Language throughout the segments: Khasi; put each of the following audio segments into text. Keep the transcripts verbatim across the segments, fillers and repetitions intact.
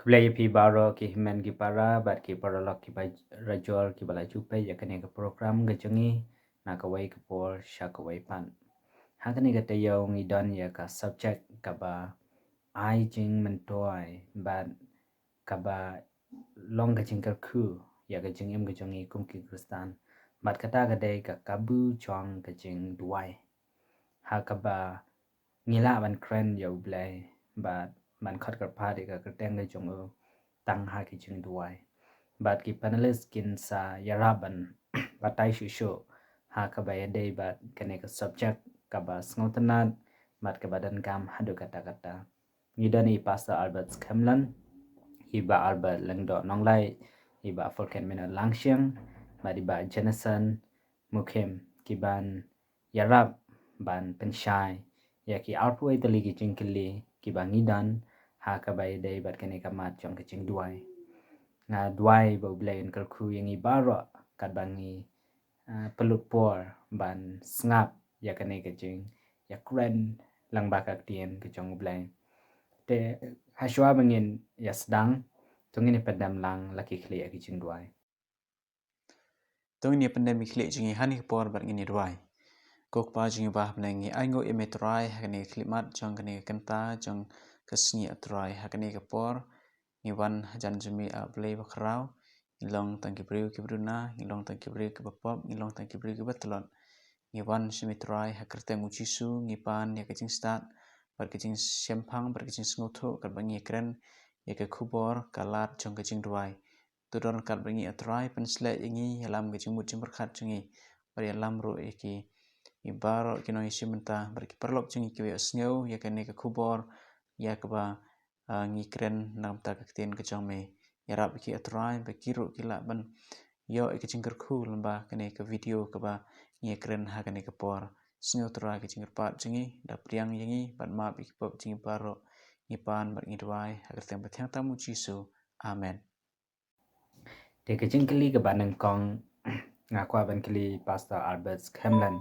Khublei ïa phi baroh ki hynmen ki para bad ki paralok ki ba rajor ki ba la ju peit ïa kane ka program ka jong ngi na kawei ka por sha kawei pat. Ha kane ka taïew ngi don ïa ka subject kaba ai jingmyntoi bad kaba long ka jingkyrkhu ïa ka jingim ka jong ngi kum ki Khristan. Bad kata ka dei ka kabu jong ka jingduwai. Ha kaba ngi lah ban kren ïa U Blei bad ban khot kyrpad ïa ka kyrteng ka jong U tang ha ki jingduwai. Bad ki panelist kin sa ïarap ban batai shuh shuh ha kaba ïadei bad kane ka subject kaba sngewtynnat bad kaba donkam haduh katta katta. Ngi don i Pastor Albert Skemlan, i Bah Albert Lyngdoh Nonglait, i Bah Forkenminot Langshiang, bad i Bah Jenison Mukhim, ki ban ïarap ban pynshai ïa ki arphew wei tylli ki jingkylli kiba ngi don ha kaba ïadei bad kane ka mat jong ka jingduwai. Nga duwai ba U Blei un kyrkhu ïa ngi baroh katba ngi, ah, pynlut por ban sngap ïa kane ka jingïakren lyngba ka ktien ka jong U Blei. Te hashwa ba ngin ïa sdang, to ngin ïa pyndem lang la ki khlieh ïa ki jingduwai. To ngin ïa pyndem ïa ki khlieh jong ngi ha kane ka por bad ngin ïa duwai. Ko Kpa jong ngi ba ha bneng, ngi ainguh ïa me Trai ha kane ka khlieh mat jong kane ka kynta jong ka sngi A Trai. Ha kane ka por ngi wan hajan jong me A Blei bakhraw. Ngi long tang ki briew kiba duna, ngi long tang ki briew kiba pop, ngi long tang ki briew kiba tlot. Ngi wan sha me Trai ha kyrteng U Jisu, ngi pan ïa ka jingstad bad ka jingshemphang bad ka jingsngewthuh katba ngi ïakren ïa ka khubor ka lad jong ka jingduwai. To don katba ngi A Trai, pynsleh ïa ngi ïalam ka jingmut jingpyrkhat jong ngi bad ïalam ruh ïa ki, ïa baroh ki nongïashim bynta bad ki paralok jong ngi kiba ïohsngew ïa kane ka khubor ïa kaba, ah, ngi kren na ka bynta ka ktien ka jong me. Ïarap ïa ki A Trai ba ki ruh ki lah ban ïoh ïa ka jingkyrkhu lyngba kane ka video kaba ngi ïakren ha kane ka por. Sngew Trai ka jingkyrpad jong ngi, da pdiang ïa ngi bad map ïa ki pop jong ngi baroh. Ngi pan bad ngi duwai ha ka kyrteng bathiang tam U Jisu. Amen. Te ka jingkylli kaba nyngkong nga kwah ban kylli Pastor Albert Skemlan.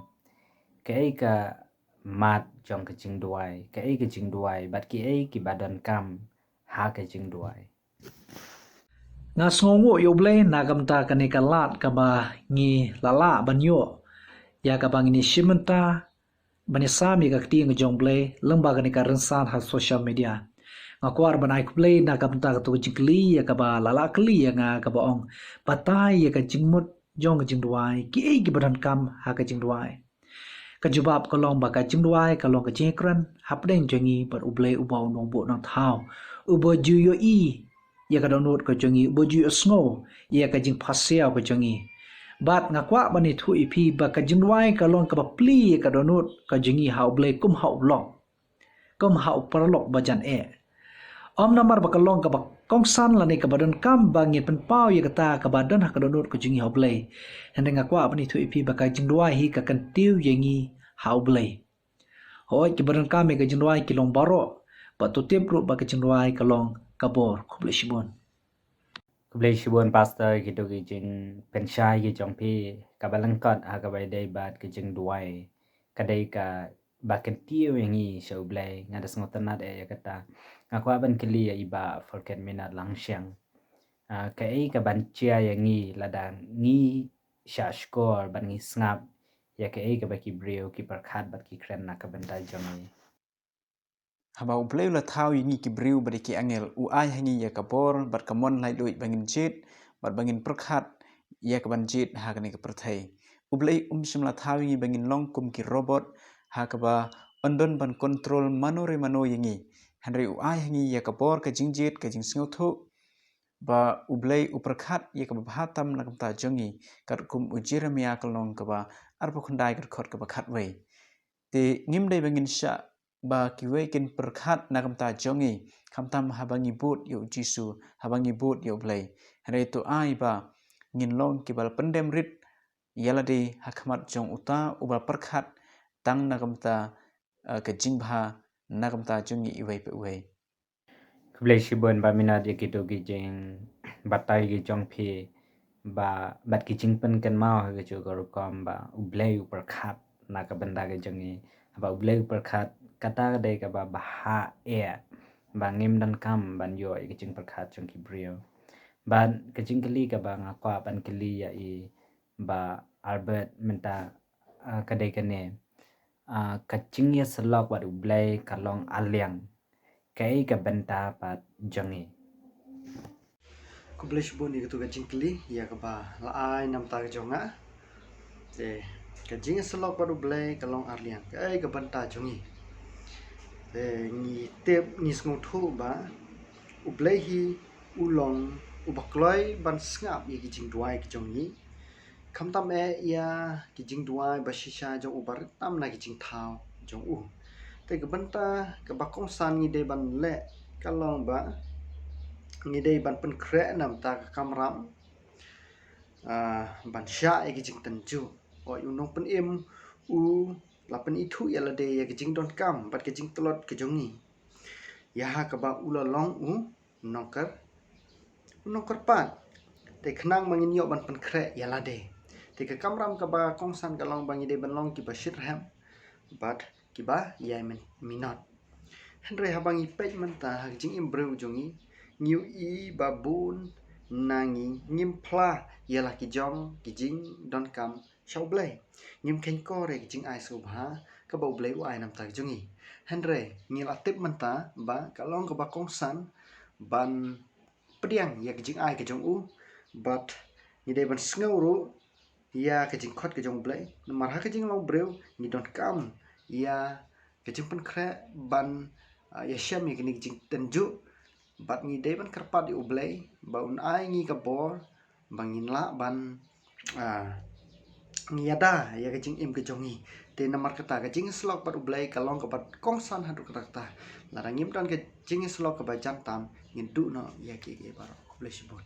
Kaei ka mat jong ka jingduwai, kaei ka jingduwai bad kiei kiba donkam ha ka jingduwai? Nga sngewnguh ïa U Blei na ka bynta kane ka lad kaba ngi la lah ban ïoh ïa kaba ngin ïashim bynta ban ïasam ïa ka ktien ka jong U Blei lyngba kane ka rynsan ha social media. Nga kwah ban ai khublei na ka bynta kato ka jingkylli ïa kaba la lah kylli ïa nga kaba ong, batai ïa ka jingmut jong ka jingduwai, kiei kiba donkam ha ka jingduwai. Ka jubab ka long ba ka jingduwai ka long ka jingïakren hapdeng jong ngi bad U Blei uba u nongbuh nongthaw, uba ju ïohi ïa ka dohnud ka jong ngi, uba ju ïohsngew ïa ka jingpasiaw ka jong ngi. Bad nga kwah ban ïathuh ïa phi ba ka jingduwai ka long kaba plie ïa ka dohnud ka jong ngi ha U Blei kum ha u lok, kum ha u paralok ba jan eh. Ym namar ba ka long kaba kongsan lane kaba donkam ba ngin pynpaw ïa kata kaba don ha ka dohnud ka jong ngi ha U Blei. Hynrei nga kwah ban ïathuh ïa phi ba ka jingduwai hi ka kyntiew ïa ngi ha U Blei. Hooid, kiba donkam ïa ka jingduwai ki long baroh, bad to tip ruh ba ka jingduwai ka long ka bor. Khublei shibun. Khublei shibun Pastor, kito ki jingpynshai ki jong phi, kaba lyngkot ha kaba ïadei bad ka jingduwai ka dei kaba kyntiew ïa ngi sha U Blei. Nga da sngewtynnat eh ïa kata. Nga kwah ban kylli ïa i Bah Forkenminot Langshiang. Ah, kaei kaban jia ïa ngi lada ngi shahshkor bad ngi sngap ïa kaei kaba ki briew ki pyrkhat bad ki kren na ka bynta jong ngi? Haba U Blei u la thaw ïa ngi ki briew bad ïa ki angel, u ai ha ngi ïa ka bor bad ka mon laitluid ba ngin jied bad ba ngin pyrkhat ïa kaban jied ha kane ka pyrthei. U Blei um shym la thaw ïa ngi ba ngin long kum ki robot ha kaba yn don ban kontrol mano re mano ïa ngi. Hynrei u ai ha ngi ïa ka bor ka jingjied, ka jingsngewthuh, ba U Blei u pyrkhat ïa kaba bha tam na ka bynta jong ngi, katkum u Jeremiah ka lynnong kaba arphew khyndai, ka dkhot kaba khatwei. Te ngim dei ba ngin shah ba kiwei kin pyrkhat na ka bynta jong ngi, khamtam haba ngi bud ïa U Jisu, haba ngi bud ïa U Blei. Hynrei to ai ba ngin long kiba la pyndem rit ïa lade ha khmat jong uta uba la pyrkhat tang na ka bynta, eh, ka jingbha na ka bynta jong ngi iwei pa iwei. Khublei shibun Bah Minot ïa kito ki jingbatai ki jong phi, ba bad ki jingpynkynmaw ha kajuh ka rukom ba U Blei u pyrkhat na ka bynta ka jong ngi. Ba U Blei u pyrkhat, kata ka dei kaba bha eh. ba ngim donkam ban ïoh ïa ka jingpyrkhat jong ki briew. Bad ka jingkylli kaba nga kwah ban kylli ïa i Bah Albert mynta, ah, ka dei kane. Ah, ka jingïasyllok bad U Blei ka long arliang. Kaei ka bynta pat jong ngi? Khublei shibun ïa katu ka jingkylli ïa kaba la ai namta ka jong nga. Te ka jingïasyllok bad U Blei ka long arliang, kaei ka bynta jong ngi? Te ngi tip, ngi sngewthuh ba U Blei hi u long uba kloi ban sngap ïa ki jingduwai ki jong ngi. Khamtam eh ïa ki jingduwai ba shisha jong u ba rit tam na ki jingthaw jong u. Te ka bynta kaba kongsan ngi dei ban leh ka long ba ngi dei ban pynkhreh namta ka kamram, ah, ban shah ïa ki jingtynjuh. Oi, u nongpynim u la pynithuh ïa lade ïa ki jingdonkam bad ki jingtlot ki jong ngi. Ïa ha kaba u la long u nongkyr, u nongkyrpad. Te khnang ba ngin ïoh ban pynkhreh ïa lade. Te ka kamram kaba kongsan ka long ba ngi dei ban long kiba shitrhem bad kiba ïai min-, minot. Hynrei haba ngi peit mynta ha ka jingim briew jong ngi, ngi ïohi ba bun na ngi ngim phla ïa la ki jong ki jingdonkam sha U Blei. Ngim khein kor ïa ki jingai sngewbha kaba U Blei u ai namta ka jong ngi. Hynrei ngi la tip mynta ba ka long kaba kongsan ban pdiang ïa ka jingai ka jong u, bad ngi dei ban sngew ruh ïa ka jingkhot ka jong U Blei. Namar ha ka jinglong briew ngi donkam ïa ka jingpynkhreh ban, ah, ïashem ïa kine ki jingtynjuh. Bad ngi dei ban kyrpad ïa U Blei ba un ai ngi ka bor ba ngin lah ban, ah, ngi ïada ïa ka jingim ka jong ngi. Te namar kata ka jingïasyllok bad U Blei ka long kaba kongsan haduh katta katta. Lada ngim don ka jingïasyllok kaba jan tam, ngin duh noh ïa kiei kiei baroh. Khublei shibun.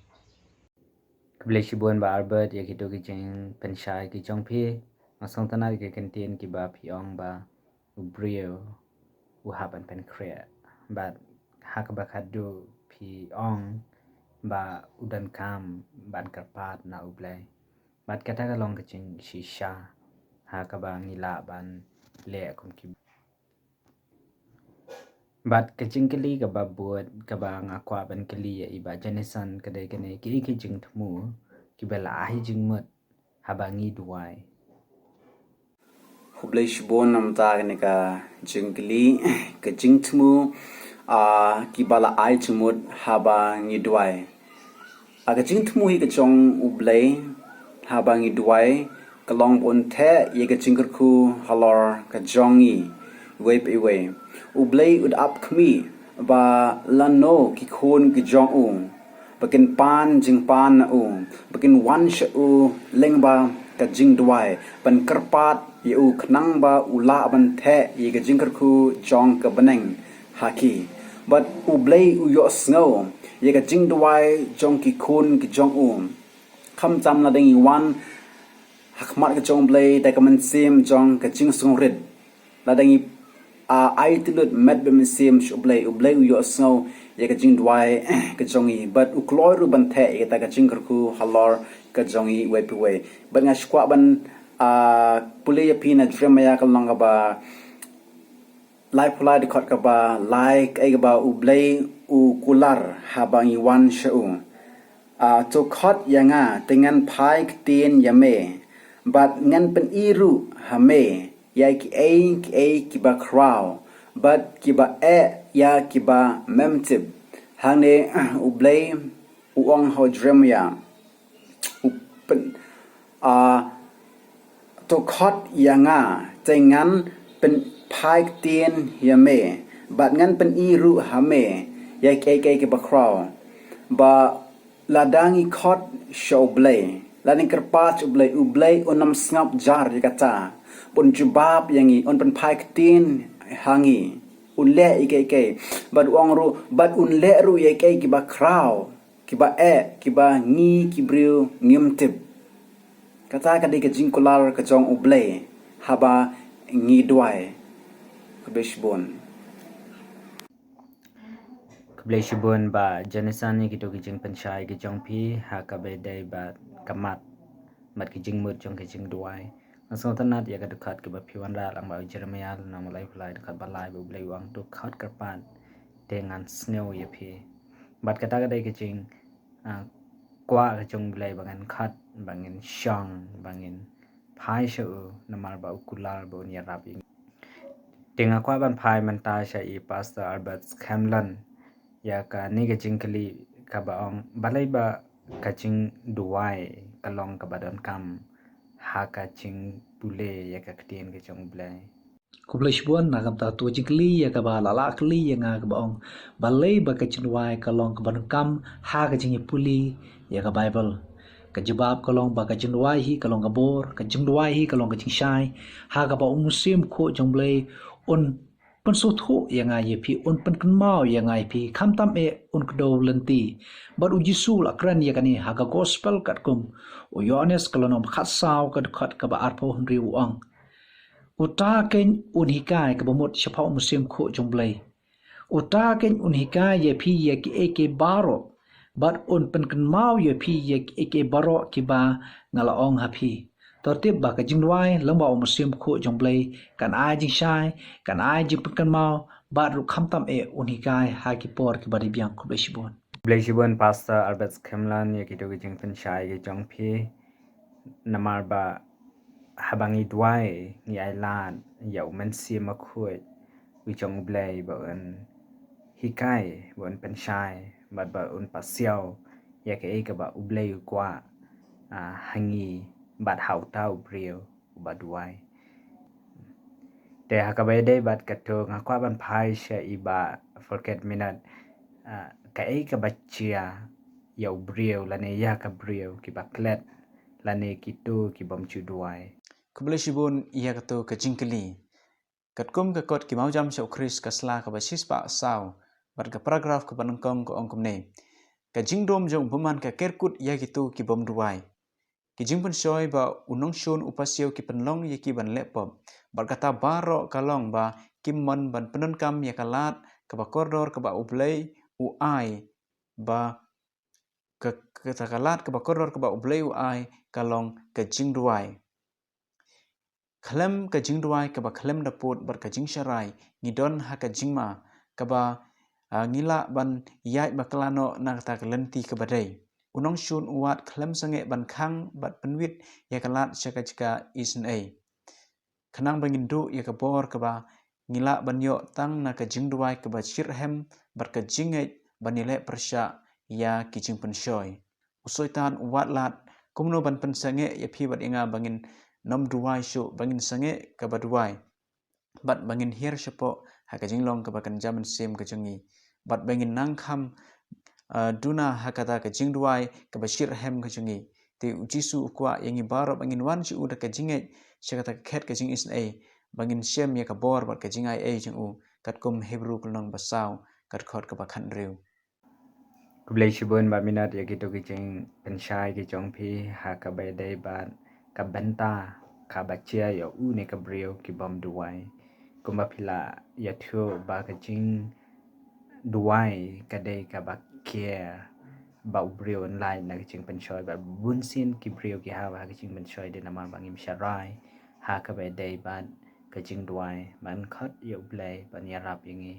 Khublei shibun Bah Albert ïa kito ki jingpynshai ki jong phi. Nga sngewtynnat ïa ki kyntien kiba phi ong ba u briew u hap ban pynkhreh. Bad ha kaba khatduh phi ong ba u donkam ban kyrpad na U Blei. Bad kata ka long ka jingshisha ha kaba ngi lah ban leh kum ki. Bad ka jingkylli kaba bud kaba nga kwah ban kylli ïa i Bah Jonathan ka dei kane, kiei ki jingthmu kiba la ai jingmut haba ngi duwai? Khublei shibun namta kane ka jingkylli, ka jingthmu, ah, kiba la ai jingmut haba ngi duwai. Ah, ka jingthmu hi ka jong U Blei haba ngi duwai ka long ba un theh ïa ka jingkyrkhu halor ka jong ngi iwei pa iwei. U Blei u da ap khmih ba lano ki khun ki jong u ba kin pan jingpan na u, ba kin wan sha u lyngba ka jingduwai ban kyrpad ïa u khnang ba u lah ban theh ïa ka jingkyrkhu jong ka bneng ha ki. Bad U Blei u ïohsngew ïa ka jingduwai jong ki khun ki jong u. Khamtam lada ngi wan ha khmat ka jong U Blei da ka mynsiem jong ka jingsngewrit, lada ngi, ah, ai tylli met bad mynsiem sha U Blei, U Blei u ïohsngew ïa ka jingduwai ka jong ngi. Bad u kloi ruh ban theh ïa kata ka jingkyrkhu halor ka jong ngi iwei pa iwei. Bad nga sngewkwah ban, ah, pule ïa phi na Jeremiah ka lynnong kaba laiphew lai, dkhot kaba lai, kaei kaba U Blei u kular haba ngi wan sha u. Ah, to khot ïa nga te ngan phai ktien ïa me, bad ngan pyni ruh ha me ïa kiei kiei kiba khraw bad kiba eh ïa kiba mem tip. Hangne U Blei u ong ha u Jeremiah, u pyn-, ah, to khot ïa nga te ngan pyn-, phai ktien ïa me bad ngan pyni ruh ha me ïa kiei kiei kiba khraw. Ba lada ngi khot sha U Blei, lada ngi kyrpad sha U Blei, U Blei un ym sngap jar ïa kata. Un jubab ïa ngi, un pynphai ktien ha ngi, un leh ïa kiei kiei. Bad u ong ruh, bad un leh ruh ïa kiei kiba khraw, kiba eh, kiba ngi ki briew ngim tip. Kata ka dei ka jingkular ka jong U Blei haba ngi duwai. Khublei shibun. Khublei shibun Bah Jonathan ïa kito ki jingpynshai ki jong phi ha kaba ïadei bad ka mat bad ki jingmut jong ki jingduwai. Nga sngewtynnat ïa ka dkhot kaba phi wanrah lang, Bah, u Jeremiah lynnong laiphew lai, dkhot ba lai, ba U Blei u ong to khot kyrpad te ngan sngew ïa phi. Bad kata ka dei ka jing, ah, kwah ka jong U Blei ba ngan khot, ba ngin shong, ba ngin phai sha u, namar ba u kular ba un ïarap ïa ngi. Te nga kwah ban phai mynta sha i Pastor Albert Scanlon ïa kane ka jingkylli kaba ong, balei ba ka jingduwai ka long kaba donkam ha ka jingpule ïa ka ktien ka jong U Blei. Khublei shibun na ka bynta tu jingkylli ïa kaba la la kylli ïa nga kaba ong, balei ba ka jingduwai ka long kaba donkam ha ka jingpule ïa ka Baibl. Ka jubab ka long ba ka jingduwai hi ka long ka bor, ka jingduwai hi ka long ka jingshai. Ha kaba U Mynsiem Khuid jong U Blei un pynsngewthuh ïa nga ïa phi, un pynkynmaw ïa nga ïa phi, khamtam eh un kdew lynti. Bad U Jisu u la kren ïa kane ha ka Gospel katkum u Ïoannis ka lynnong ba khatsaw ka dkhot kaba arphew hynriew u ong, uta keiñ un hikai kaba mut shaphang U Mynsiem Khuid jong U Blei. Uta keiñ un hikai ïa phi ïa kiei kiei baroh, bad un pynkynmaw ïa phi ïa kiei kiei baroh kiba nga la ong ha phi. To tip ba ka jingduwai lyngba U Mynsiem Khuid jong U Blei kan ai jingshai, kan ai jingpynkynmaw, bad ruh khamtam eh un hikai ha ki por kiba dei biang. Khublei shibun. Khublei shibun Pastor Albert Scanlon ïa kito ki jingpynshai ki jong phi. Namar ba haba ngi duwai ngi ailad ïa U Mynsiem Bakhuid u jong U Blei ba un hikai, ba un pynshai, bad ba un pasiaw ïa kaei kaba U Blei u kwah, ah, ha ngi bad ha uta u briew uba duwai. Te ha kaba ïadei bad kato nga kwah ban phai sha i Bah Forget Minot, ah, kaei kaba jia ïa u briew lane ïa ka briew kiba klet lane kito ki bym ju duwai. Khublei shibun ïa kato ka jingkylli. Katkum ka kot Ki Mawjam sha U Khrist ka sla kaba shispah saw, bad ka paragraph kaba nyngkong ka ong kumne: Ka jingdum jong u bymman ka kerkut ïa kito ki bym duwai. Ki jingpynshoi ba u nongshun u pasiaw ki pynlong ïa ki ban leh pop. Bad kata baroh ka long ba kim mon ban pyndonkam ïa ka lad kaba kordor kaba U Blei u ai, ba ka, kata ka lad kaba kordor kaba U Blei u ai ka long ka jingduwai. Khlem ka jingduwai kaba khlem da pud bad ka jingsharai, ngi don ha ka jingma kaba, ah, ngi lah ban ïaid bakla noh na kata ka lynti kaba dei. U nongshun u wad khlem sangeh ban khang bad pynwit ïa ka lad sha ka jaka isynei. Khnang ba ngin duh ïa ka bor kaba ngi lah ban ïoh tang na ka jingduwai kaba shitrhem bad ka jingngeit ban ïaleh pyrshah ïa ki jingpynshoi. U Soitan u wad lad kumno ban pynsangeh ïa phi bad ïa nga ba ngin nym duwai shuh, ba ngin sangeh kaba duwai, bad ba ngin hiar shapoh ha ka jinglong kaba kynja mynsiem ka jong ngi, bad ba ngin nang kham, ah, duna ha kata ka jingduwai kaba shitrhem ka jong ngi. Te U Jisu u kwah ïa ngi baroh ba ngin wan sha u da ka jingngeit sha kata ka khet ka jingisynei, ba ngin shem ïa ka bor bad ka jingaiei jong u, katkum Hebru ka lynnong ba saw ka dkhot kaba khathynriew. Khublei shibun Bah Minot ïa kito ki jingpynshai ki jong phi ha kaba ïadei bad ka bynta kaba jia ïa une ka briew ki bym duwai. Kumba phi la ïathuh ba ka jingduwai ka dei kaba kiar ba u briew un lait na ka jingpynshoi, bad bunsien ki briew ki hap ha ka jingpynshoi dei namar ba ngim sharai ha kaba ïadei bad ka jingduwai ban khot ïa U Blei ban ïarap ïa ngi.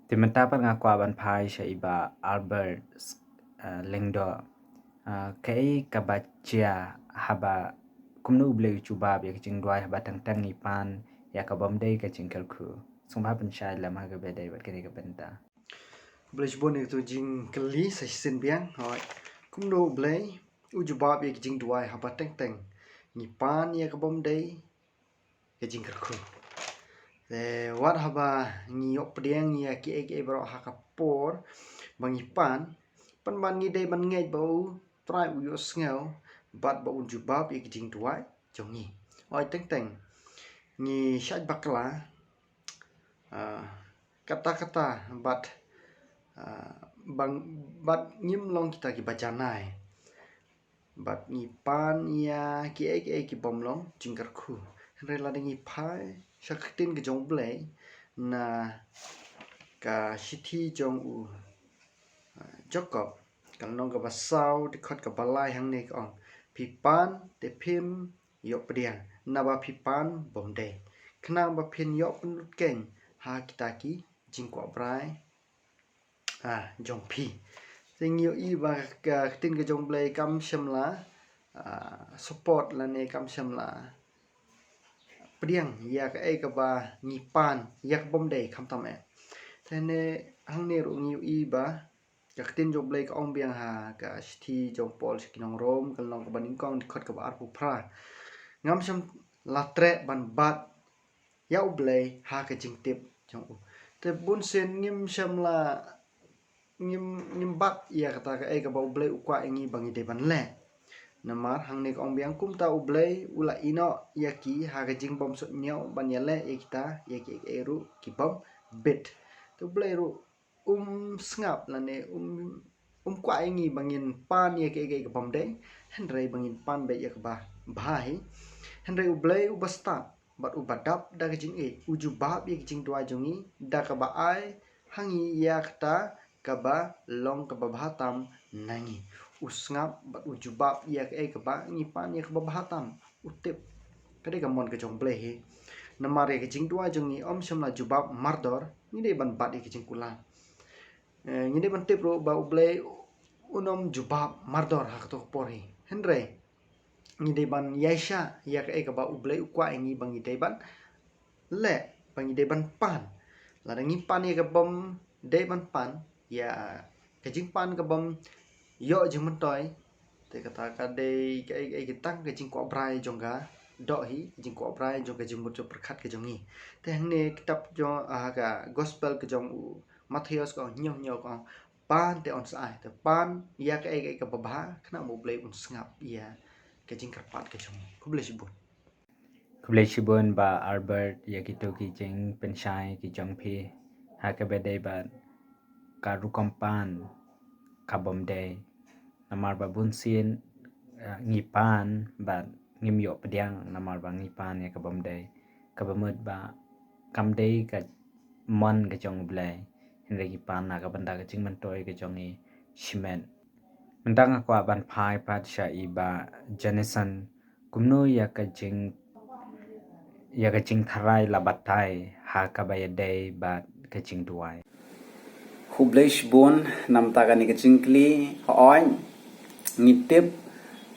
Te mynta pat nga kwah ban phai sha i Bah Albert, ah, Lyngdoh. Ah, kaei kaba jia haba, kumno U Blei u jubab ïa ka jingduwai haba teng teng ngi pan ïa ka bym dei ka jingkyrkhu? Sngewbha pynshai lem ha kaba ïadei bad kane ka bynta. Khublei shibun ïa kato ka jingkylli sa shisien biang. Hooid. Kumno U Blei u jubab ïa ka jingduwai haba teng teng ngi pan ïa ka bym dei ka jingkyrkhu? Te wat haba ngi ïoh pdiang ïa kiei kiei baroh ha ka por ba ngi pan, pynban ngi dei ban ngeit ba U Trai u ïohsngew bad ba un jubab ïa ka jingduwai jong ngi. Hooid, teng teng ngi shait bakla, ah, katta katta bad, ah, bang, bad ngim long kita kiba janai. Bad ngi pan ïa kiei kiei ki bym long jingkyrkhu. Hynrei lada ngi phai sha ka ktien ka jong U Blei na ka shithi jong u, ah, Jakob, ka lynnong kaba saw, dkhot kaba lai hangne ka ong: Phi pan te phim ïoh pdiang, naba phi pan bym dei, khnang ba phin ïoh pynlut keiñ ha kita ki jingkwah brai, ah, jong phi. Te ngi ïohi ba ka ktien ka jong U Blei kam shym la, ah, support lane kam shym la pdiang ïa kaei kaba ngi pan ïa ka bym dei, khamtam eh. Te ne hangne ruh ngi ïohi ba ka ktien jong U Blei ka ong biang ha ka shithi jong u Paul sha ki nong Rom, ka lynnong kaba nyngkong, dkhot kaba arphew phra: Ngam shym la treh ban bat ïa U Blei ha ka jingtip jong u. Te bunsien ngim shym la, ngim, ngim bat ïa kata kaei kaba U Blei u kwah ïa ngi ba ngi dei ban leh. Namar hangne ka ong biang: Kumta U Blei u la ïehnoh ïa ki ha ka jingbymsuidñiew ban ïaleh ïa kita ïa kiei kiei ruh ki bym bit. Te U Blei ruh um sngap lane um, um kwah ïa ngi ba ngin pan ïa kaei kaei ka bym dei, hynrei ba ngin pan beit ïa kaba bha hi. Hynrei U Blei uba stad bad uba dap da ka jingïeit u jubab ïa ka jingduwai jong ngi da kaba ai ha ngi ïa kata kaba long kaba bha tam na ngi. U sngap bad u jubab ïa kaei kaba ngi pan ïa kaba bha tam. U tip. Ka dei ka mon ka jong U Blei hi. Namar ïa ka jingduwai jong ngi ym shym la jubab mardor, ngi dei ban bat ïa ka jingkular. Eh, ngi dei ban tip ruh ba U Blei un ym jubab mardor ha kato ka por hi. Hynrei ngi dei ban ïaishah ïa kaei kaba U Blei u kwah ïa ngi ba ngi dei ban leh, ba ngi dei ban pan. Lada ngi pan ïa ka bym dei ban pan, ïa ka jingpan ka bym ïoh jingmyntoi, te kata ka dei kaei kaei ka tang ka jingkwah brai jong ka doh hi, ka jingkwah brai jong ka jingmut jingpyrkhat ka jong ngi. Te hangne kitab jong, ah, ka gospel ka jong u Mathaios ka ong, hynñiew hynñiew ka ong, pan te yn sa ai. Te pan ïa kaei kaei kaba bha, khnang ba U Blei un sngap ïa ka jingkyrpad ka jong ngi. Khublei shibun. Khublei shibun Bah Albert ïa kito ki jingpynshai ki jong phi ha kaba dei bad ka rukom pan ka bym dei. Namar ba bunsien, eh, ngi pan bad ngim ïoh pdiang namar ba ngi pan ïa ka bym dei. Kaba mut ba kam dei ka mon ka jong U Blei. Hynrei ngi pan na ka bynta ka jingmyntoi ka jong ngi shimet. Mynta nga kwah ban phai pat sha i Bah Jonathan, kumno ïa ka jing, ïa ka jingtharai la batai ha kaba ïadei bad ka jingduwai. Khublei shibun namar kane ka jingkylli. Hooid, ngi tip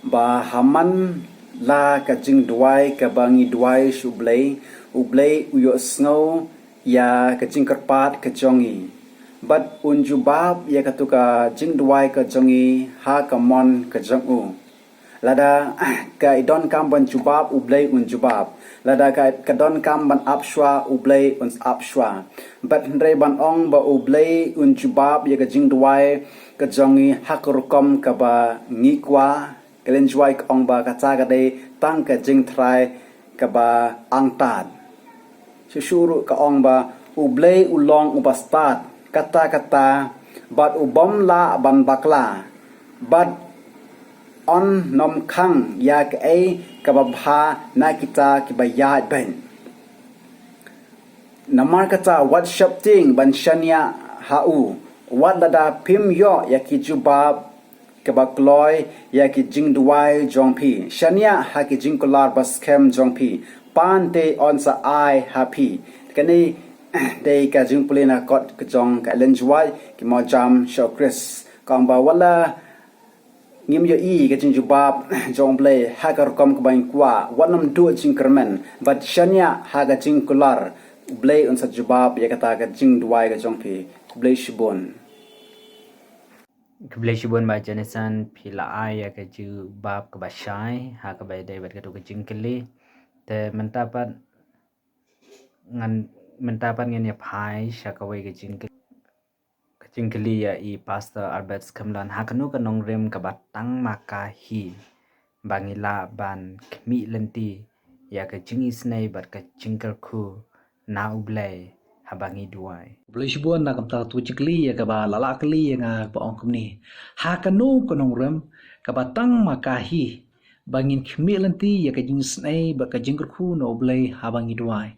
ba ha man la ka jingduwai kaba ngi duwai sha U Blei, U Blei u ïohsngew ïa ka jingkyrpad ka jong ngi bad un jubab ïa kato ka jingduwai ka jong ngi ha ka mon ka jong u. Lada ka i donkam ban jubab, U Blei un jubab. Lada ka, ka donkam ban ap shuwa, U Blei un ap shuwa. Bad hynrei ban ong ba U Blei un jubab ïa ka jingduwai ka jong ngi ha ka rukom kaba ngi kwah, ka Ellen G. White ka ong ba kata ka dei tang ka jingtharai kaba angtad. Shuh shuh ruh ka ong ba U Blei u long uba stad katta katta bad u bym lah ban bakla bad un ym khang ïa kaei kaba bha na kita kiba ïaid beiñ. Namar kata wat sheptieng ban shaniah ha u wat lada phim ïoh ïa ki jubab kaba kloi ïa ki jingduwai jong phi. Shaniah ha ki jingkular ba skhem jong phi. Pan te yn sa ai ha phi. Kane dei ka jingpule na kot ka jong ka Ellen G. White, Ki Mawjam sha u Khrist. Ka ong ba wat la ngim ïohi ka jingjubab jong U Blei ha ka rukom kaba ngi kwah, wat nym duh jingkyrmen bad shaniah ha ka jingkular, U Blei un sa jubab ïa kata ka jingduwai ka jong phi. Khublei shibun. Khublei shibun Bah Jonathan, phi la ai ïa ka jubab kaba shai ha kaba ïadei bad kato ka jingkylli. Te mynta pat ngan, mynta pat ngan ïa phai sha kawei ka jingkylli, ka jingkylli ïa i Pastor Albert Skhemlon. Ha kano ka nongrim kaba tang ma ka hi ba ngi lah ban khmih lynti ïa ka jingisynei bad ka jingkyrkhu na U Blei haba ngi duwai? Khublei shibun na ka bynta kato ka jingkylli ïa kaba la lah kylli ïa nga, kaba ong kumne: Ha kano ka nongrim kaba tang ma ka hi ba ngin khmih lynti ïa ka jingisynei bad ka jingkyrkhu na U Blei haba ngi duwai?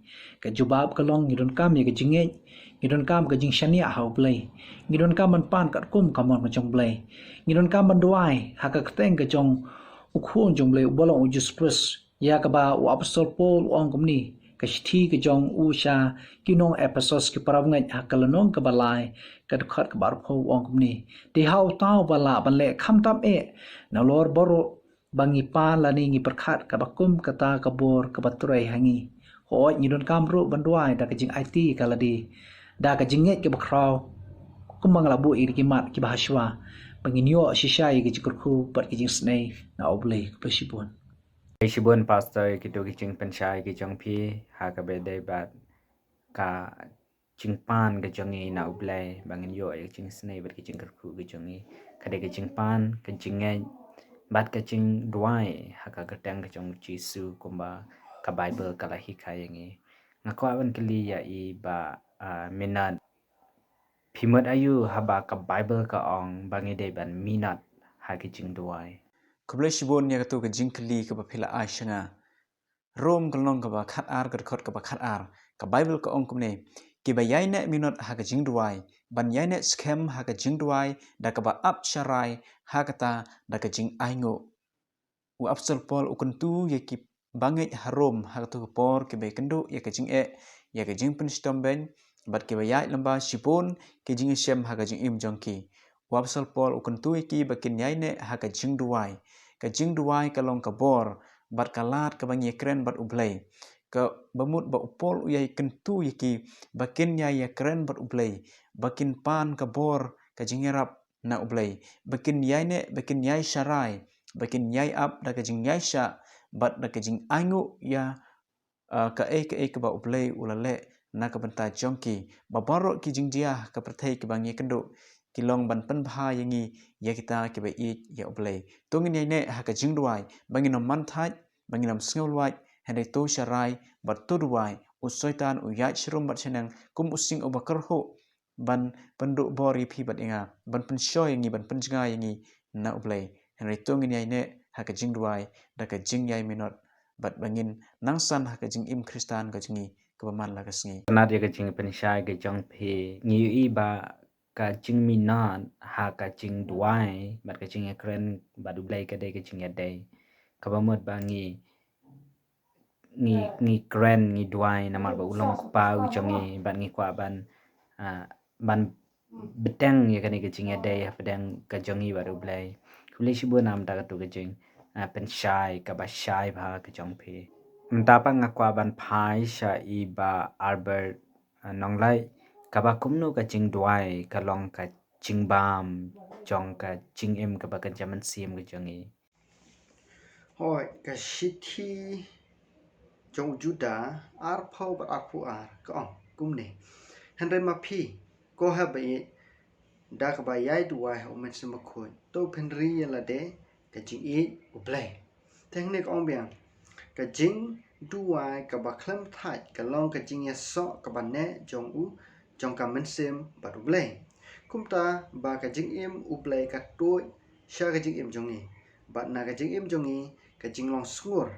Ka jubab ka long, ngi donkam ïa ka jingngeit, ngi donkam ka jingshaniah ha U Blei, ngi donkam ban pan katkum ka mon ka jong U Blei, ngi donkam ban duwai ha ka kyrteng ka jong U Khun jong U Blei uba long U Jisu Khrist. Ïa kaba u Apostol Paul u ong kumne: Ka shithi ka jong u sha ki nong Ephesos ki parabangeit ha ka lynnong kaba lai, ka dkhot kaba arphew, u ong kumne: Te ha uta uba lah ban leh khamtam eh nalor baroh ba ngi pan lane ngi pyrkhat, kaba kum kata ka bor kaba trei ha ngi. Hooid, ngi donkam ruh ban duwai da ka jingaiti ka lade, da ka jingngeit kaba khraw, kumba nga la buh ïa ki mat kiba hashwa, ba ngin ïoh shisha ïa ka jingkyrkhu bad ka jingisnei na U Blei. Khublei shibun. Khublei shibun Pastor, ïa kito ki jingpynshai ki jong phi ha kaba ïadei bad ka jingpan ka jong ngi na U Blei, ba ngin ïoh ïa ka jingisnei bad ka jingkyrkhu ka jong ngi. Ka dei ka jingpan, ka jingngeit bad ka jingduwai ha ka kyrteng ka jong U Jisu, kumba ka Baibl ka la hikai ïa ngi. Nga kwah ban kylli ïa i Bah, ah, Minot. Phi mut aïu haba ka Baibl ka ong ba ngi dei ban minot ha ka jingduwai? Khublei shibun ïa kato ka jingkylli kaba phi la ai sha nga. Rom ka lynnong kaba khatar, ka dkhot kaba khatar, ka Baibl ka ong kumne: Kiba ïaineh minot ha ka jingduwai, ban ïaineh skhem ha ka jingduwai da kaba ap sharai, ha kata da ka jingainguh. U Apostol Paul u kyntu ïa ki bangeit ha Rom ha kato ka por, kiba ïakynduh ïa ka jingeh, ïa ka jingpynshitom beiñ, bad kiba ïaid lyngba shibun ki jingïashem ha ka jingim jong ki. U Apostol Paul u kyntu ïa ki ba kin ïaineh ha ka jingduwai. Ka jingduwai ka long ka bor bad ka lad kaba ngi ïakren bad U Blei. Kaba mut ba u Paul u ïakyntu ïa ki ba kin ïai ïakren bad U Blei, ba kin pan ka bor ka jingïarap na U Blei, ba kin ïaineh, ba kin ïaisharai, ba kin ïaiap da ka jingïaishah bad da ka jingainguh ïa, ah, kaei kaei kaba U Blei u la leh na ka bynta jong ki. Ba baroh ki jingjia ha ka pyrthei kiba ngi ïakynduh, ki long ban pynbha ïa ngi, ïa kita kiba ïeit ïa U Blei. To ngin ïaineh ha ka jingduwai, ba ngin ym man thait, ba ngin ym sngewlwait, hynrei to sharai bad to duwai. U Soitan u ïaid sharum bad shaneng kum u sing uba kyrhuh, ban pynduh bor ïa phi bad ïa nga, ban pynshoi ïa ngi, ban pynjngai ïa ngi na U Blei. Hynrei to ngin ïaineh ha ka jingduwai da ka jingïai minot, bad ba ngin nang san ha ka jingim Khristan ka jong ngi kaba man la ka sngi. Kynad ïa ka jingpynshai ka jong phi, ngi ïohi ba ka jingminot ha ka jingduwai bad ka jingïakren bad U Blei ka dei ka jingïadei. Kaba mut ba ngi ngi, ngi kren, ngi duwai namar ba u long u Kpa u jong ngi, bad ngi kwah ban, ah, ban bteng ïa kane ka jingïadei hapdeng ka jong ngi bad U Blei. Khublei shibun namar kato ka jing, ah, pynshai kaba shai bha ka jong phi. Mynta pat nga kwah ban phai sha i Bah Albert, ah, Nonglait, kaba kumno ka jingduwai ka long ka jingbam jong ka jingim kaba kynja mynsiem ka jong ngi. Hooid, ka shithi jong u Juda arphew bad arphew ar ka ong kumne: Hynrei ma phi, ko haba ïeit, da kaba ïai duwai ha U Mynsiem Bakhuid, to phin ri ïa lade ka jingïeit U Blei. Te hangne ka ong biang, ka jingduwai kaba khlem thait ka long ka jingïasoh kaba neh jong u, jong ka mynsiem bad U Blei. Kumta ba ka jingim U Blei ka tuid sha ka jingim jong ngi, bad na ka jingim jong ngi ka jinglong sngur,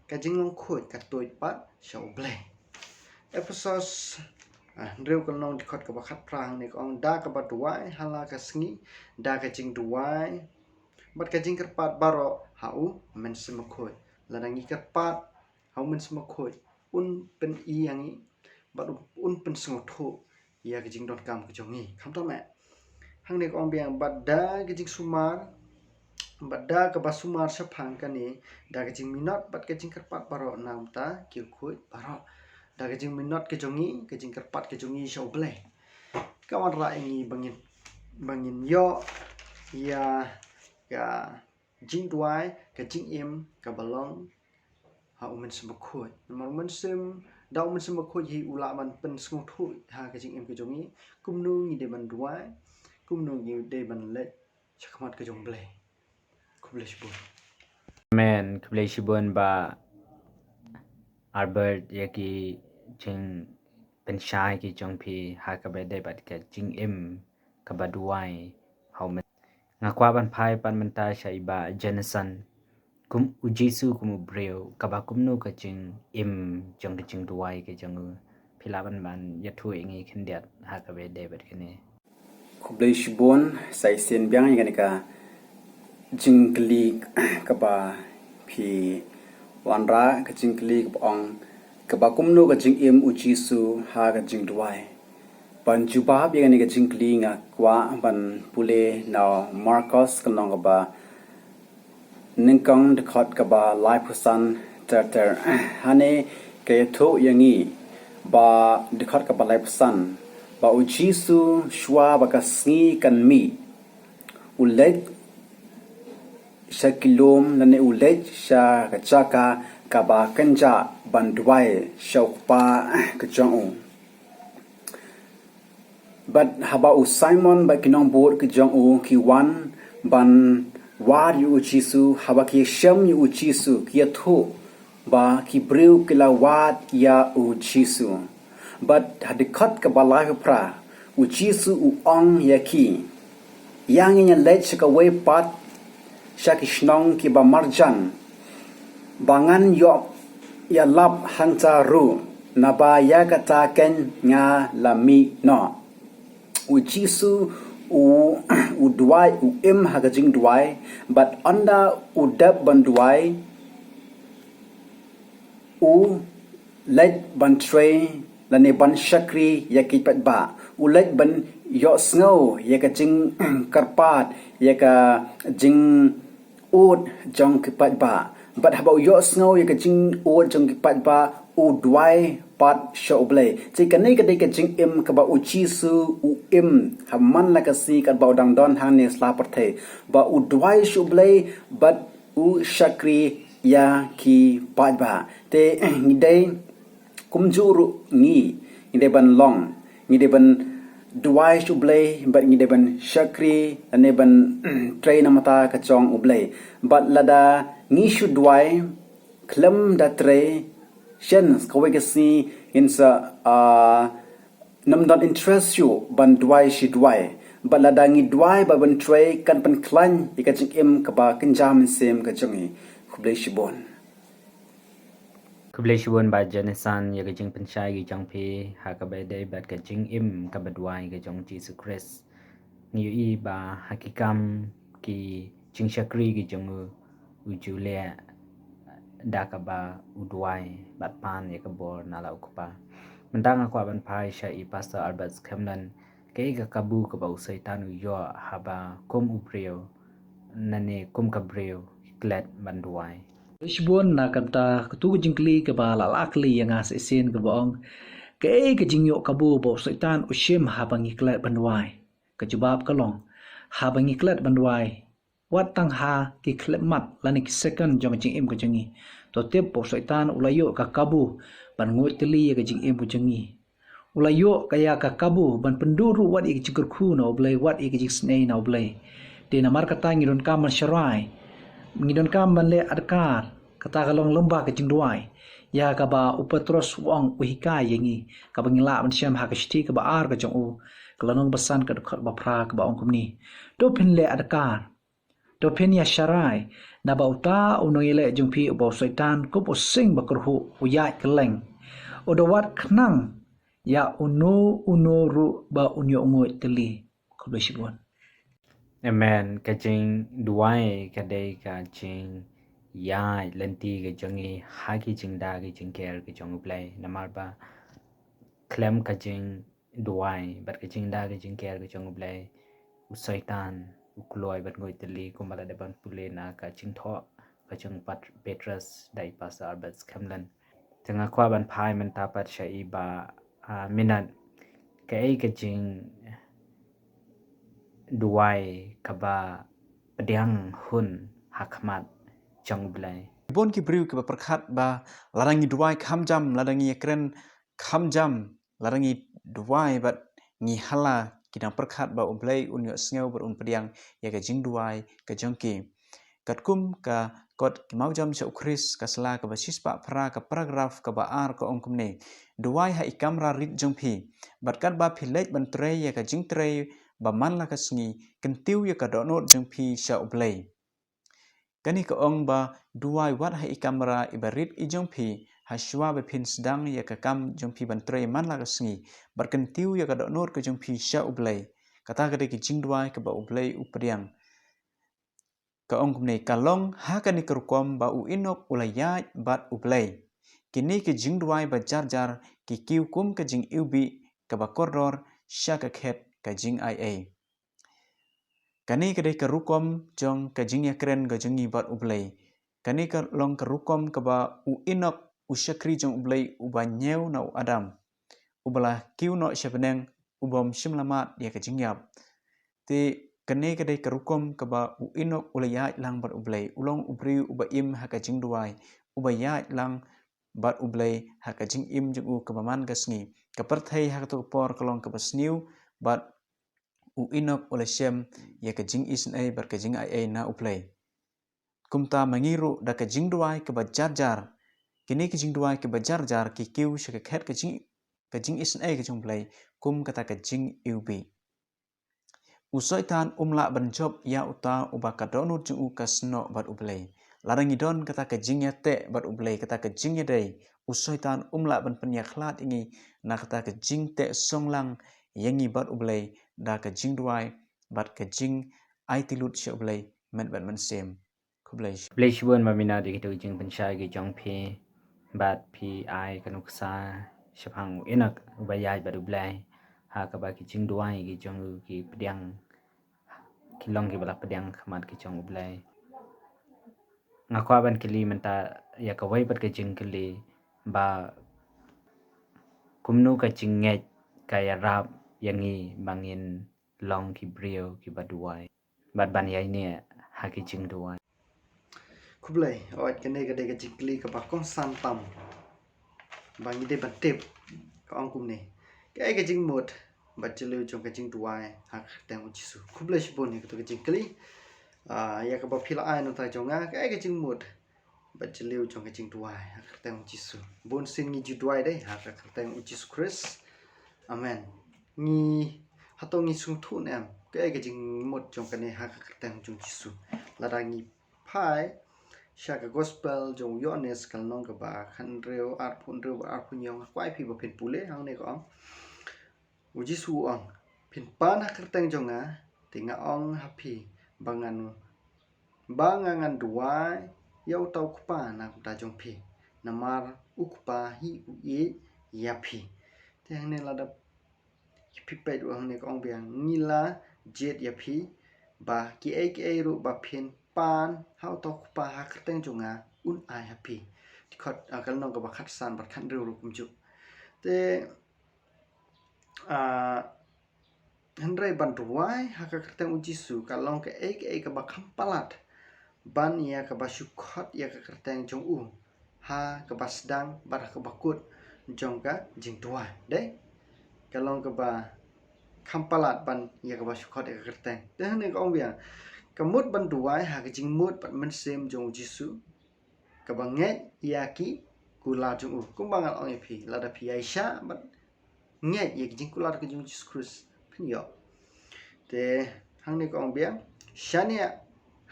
ka jinglong khuid ka tuid pat sha U Blei. Ephesos, ah, hynriew ka lynnong, dkhot kaba khatphra, hangne ka ong: Da kaba duwai ha la ka sngi da ka jingduwai bad ka jingkyrpad baroh ha U Mynsiem Bakhuid. Lada ngi kyrpad ha U Mynsiem Bakhuid, un pyni ïa ngi bad un pynsngewthuh ïa ka jingdonkam ka jong ngi. Khamtam eh, hangne ka ong biang: Bad da ka jingsumar, bad da kaba sumar shaphang kane da ka jingminot bad ka jingkyrpad baroh na ka bynta ki riewkhuid baroh. Da ka jingminot ka jong ngi, ka jingkyrpad ka jong ngi sha U Blei, ka wanrah ïa ngi ba ngin, ba ngin ïoh ïa ka jingduwai, ka jingim kaba long ha U Mynsiem Bakhuid. Namar U Mynsiem, da U Mynsiem Bakhuid hi u lah ban pynsngewthuh ha ka jingim ka jong ngi kumno ngi dei ban duwai, kumno ngi dei ban leit sha khmat ka jong U Blei. Khublei shibun. Amen. Khublei shibun Bah Albert ïa ki jingpynshai ki jong phi ha kaba ïadei bad ka jingim kaba duwai ha U Mynsiem. Nga kwah ban phai pat mynta sha i Bah Jenison. Kum U Jisu, kum u briew, kaba kumno ka jingim jong ka jingduwai ka jong u? Phi lah ban, ban ïathuh ïa ngi khyndiat ha kaba ïadei bad kane? Khublei shibun, sa shisien biang ïa kane ka jingkylli kaba phi wanrah, ka jingkylli kaba ong Kaba kumno ka jingim u Jisu ha ka jingduwai? Ban jubab ïa kane ka jingkylli nga kwah ban pule na u Markos ka lynnong kaba nyngkong dkhot kaba laiphew san ter ter. Hangne ka ïathuh ïa ngi ba dkhot kaba laiphew san ba u Jisu shuwa ba ka sngi kan mih u leit sha ki lum lane u leit sha ka jaka kaba kynjah ban duwai sha u Kpa ka jong u. Bad haba u Simon bad ki nongbud ki jong u ki wan ban wad ïa u Jisu, haba ki shem ïa u Jisu ki ïathuh ba ki briew ki la wad ïa u Jisu. Bad ha dkhot kaba laiphew phra u Jisu u ong ïa ki, ïa ngi ngan leit sha kawei pat sha ki shnong kiba marjan ba ngan ïoh ïalap hangta ruh, naba ïa kata keiñ nga la mih noh. U Jisu u u duwai, u im ha ka jingduwai, bad ynda u dep ban duwai u leit ban trei lane ban shakri ïa ki paidbah. U leit ban ïohsngew ïa ka jingkyrpad, ïa ka jingud jong ki paidbah. Bad haba u ïohsngew ïa ka jingud jong ki paidbah u duwai pat sha u Blei. Te kane ka dei ka jingim kaba u Jisu u im ha man la ka sngi katba u dang don hangne sla pyrthei. Ba u duwai sha u Blei bad u shakri ïa ki paidbah. Te ngi dei kumjuh ruh ngi, ngi dei ban long, ngi dei ban duwai sha u Blei bad ngi dei ban shakri lane ban trei namar ka jong u Blei. Bad lada ngi shu duwai khlem da trei, shen kawei ka sngi ngin sa, ah, nym don interest shuh ban duwai shi duwai. Bad lada ngi duwai bad ban trei kan pynkhlaiñ ïa ka jingim kaba kynja mynsiem ka jong ngi. Khublei shibun. Khublei shibun Bah Jonathan ïa ka jingpynshai ka jong phi ha kaba ïadei bad ka jingim kaba duwai ka jong u Jisu Khrist. Ngi ïohi ba ha ki kam ki jingshakri ki jong u, u ju leh da kaba u duwai bad pan ïa ka bor na la u Kpa. Mynta nga kwah ban phai sha i Pastor Albert Skemlan, kaei ka kabu kaba u Soitan u ïoh haba kum u briew, lane kum ka briew, klet ban duwai? Khublei shibun na kata katu ka jingkylli kaba la lah kylli ïa nga sa shisien kaba ong, kaei ka jingïoh kabu ba u Soitan u shim haba ngi klet ban duwai? Ka jubab ka long, haba ngi klet ban duwai, wat tang ha ki khyllipmat lane ki second jong ka jingim ka jong ngi, to tip ba u Soitan u la ïoh ka kabu ban nguid tylli ïa ka jingim ka jong ngi. U la ïoh ka ïa ka kabu ban pynduh ruh wat ïa ka jingkyrkhu na u Blei, wat ïa ka jingsnei na u Blei. Te namar kata ngi donkam ban sharai, ngi donkam ban leh adkar. Kata ka long lyngba ka jingduwai, ïa kaba u Petros u ong, u hikai ïa ngi, kaba ngi lah ban shem ha ka shithi kaba ar ka jong u, ka lynnong ba san ka dkhot ba phra kaba ong kumne: To phin leh adkar, to phin ïa sharai, naba uta u nongïaleh jong phi uba u Soitan kum u sing ba kyrhuh u ïaid kylleng, u da wad khnang ïa uno uno ruh ba un ïoh nguid tylli. Khublei shibun. Amen. Ka jingduwai ka dei ka jingïaid lynti ka jong ngi ha ki jingda ki jingker ka jong u Blei. Namar ba khlem ka jingduwai bad ka jingda ka jingker ka jong u Blei, u Soitan u kloi ban nguid tylli, kumba la dep ban pule na ka jingthoh ka jong Pat-, Petros da i Pastor Albert Skemlan. Te nga kwah ban phai mynta pat sha i Bah, ah, Minot, kaei ka jingduwai kaba pdiang hun ha khmat jong u Blei? Bun ki briew kiba pyrkhat ba lada ngi duwai kham jam, lada ngi ïakren kham jam, lada ngi duwai bad ngi hala, ki dang pyrkhat ba u Blei un ïohsngew bad un pdiang ïa ka jingduwai ka jong ki. Katkum ka kot Ki Mawjam sha u Khrist, ka sla kaba shispah phra, ka paragraph kaba ar ka ong kumne: Duwai ha i kamra rit jong phi, bad katba phi leit ban trei ïa ka jingtrei ba man la ka sngi, kyntiew ïa ka dohnud jong phi sha u Blei. Kane ka ong ba duwai wat ha i kamra iba rit i jong phi, ha shuwa ba phin sdang ïa ka kam jong phi ban trei man la ka sngi, bad kyntiew ïa ka dohnud ka jong phi sha u Blei. Kata ka dei ka jingduwai kaba u Blei u pdiang. Ka ong kumne: Ka long ha kane ka rukom ba u Enok u la ïaid bad u Blei. Kine ki jingduwai ba jar jar ki kiew kum ka jingiwbih kaba kordor sha ka khet ka jingai ei. Kane ka dei ka rukom jong ka jingïakren ka jong ngi bad U Blei. Kane ka long ka rukom kaba u Enok, u shakri jong U Blei uba ñiew na u Adam, uba la kiew noh sha bneng, u bym shym la mad ïa ka jingïap. Te kane ka dei ka rukom kaba u Enok u la ïaid lang bad U Blei, u long u briew uba im ha ka jingduwai, uba ïaid lang bad U Blei ha ka jingim jong u kaba man ka sngi. Ka pyrthei ha kato ka por ka long kaba sniew, bad u Enok u la shem ïa ka jingisynei bad ka jingai ei na U Blei. Kumta ma ngi ruh, da ka jingduwai kaba jar jar, kine ki jingduwai kaba jar jar ki kiew sha ka khet ka jing, ka jingisynei ka jong U Blei, kum kata ka jingiwbih. U Soitan um lah ban jop ïa uta uba ka dohnud jong u ka snoh bad U Blei. Lada ngi don kata ka jingïateh bad U Blei, kata ka jingïadei, u Soitan um lah ban pynïakhlad ïa ngi na kata ka jingteh song lang ïa ngi bad U Blei, da ka jingduwai bad ka jingaiti lut sha U Blei mynta bad mynsiem. Khublei shibun. Khublei shibun Bah Minot ïa kito ki jingpynshai ki jong phi, bad phi ai ka nuksa shaphang u Enok uba ïaid bad U Blei ha kaba ki jingduwai ki jong u ki pdiang, ki long kiba la pdiang ha khmat ki jong U Blei. Nga kwah ban kylli mynta ïa kawei pat ka jingkylli, ba kumno ka jingngeit ka ïarap ïa ngi ba ngin long ki briew kiba duwai bad ban ïaineh ha ki jingduwai. Khublei. Oi, kane ka dei ka jingkylli kaba kongsan tam ba ngi dei ban tip. Ka ong kumne: kaei ka jingmut bad jylliew jong ka jingduwai ha ka kyrteng U Jisu? Khublei shibun ïa kato ka jingkylli. Ah, ïa kaba phi la ai na ka bynta jong nga, kaei ka jingmut bad jylliew jong ka jingduwai ha ka kyrteng U Jisu? Bun sien ngi ju duwai de ha ka kyrteng U Jisu Khrist. Amen. Ngi, hato ngi sngewthuh ne em kaei ka jingmut jong kane ha ka kyrteng jong U Jisu? Lada ngi phai sha ka gospel jong u Ïoannis, ka lynnong kaba khathynriew, arphew hynriew bad arphew hynñiew, nga kwah ïa phi ba phin pule. Hangne ka ong, U Jisu u ong: Phin pan ha ka kyrteng jong nga, te nga ong ha phi ba ngan, ba nga ngan duwai ïa uta u Kpa na ka bynta jong phi, namar u Kpa hi u ïeit ïa phi. Te hangne lada phi peit ruh, hangne ka ong biang: Ngi la jied ïa phi ba kiei kiei ruh ba phin pan ha uta u Kpa ha ka kyrteng jong nga, un ai ha phi. Te khot, ah, ka lynnong kaba khatsan bad khathynriew ruh kumjuh. Te, ah, hynrei ban duwai ha ka kyrteng U Jisu ka long kaei kaei kaba kham palat ban ïa kaba shu khot ïa ka kyrteng jong u ha kaba sdang bad ha kaba kut jong ka jingduwai. Dei, ka long kaba kham palat ban ïa kaba shu khot ïa ka kyrteng. Te hangne ka ong biang: Ka mut ban duwai ha ka jingmut bad mynsiem jong U Jisu, kaba ngeit ïa ki kular jong u. Kumba nga la ong ïa phi, lada phi ïaishah bad ngeit ïa ki jingkular ka jong U Jisu Khrist, phin ïoh. Te hangne ka ong biang: Shaniah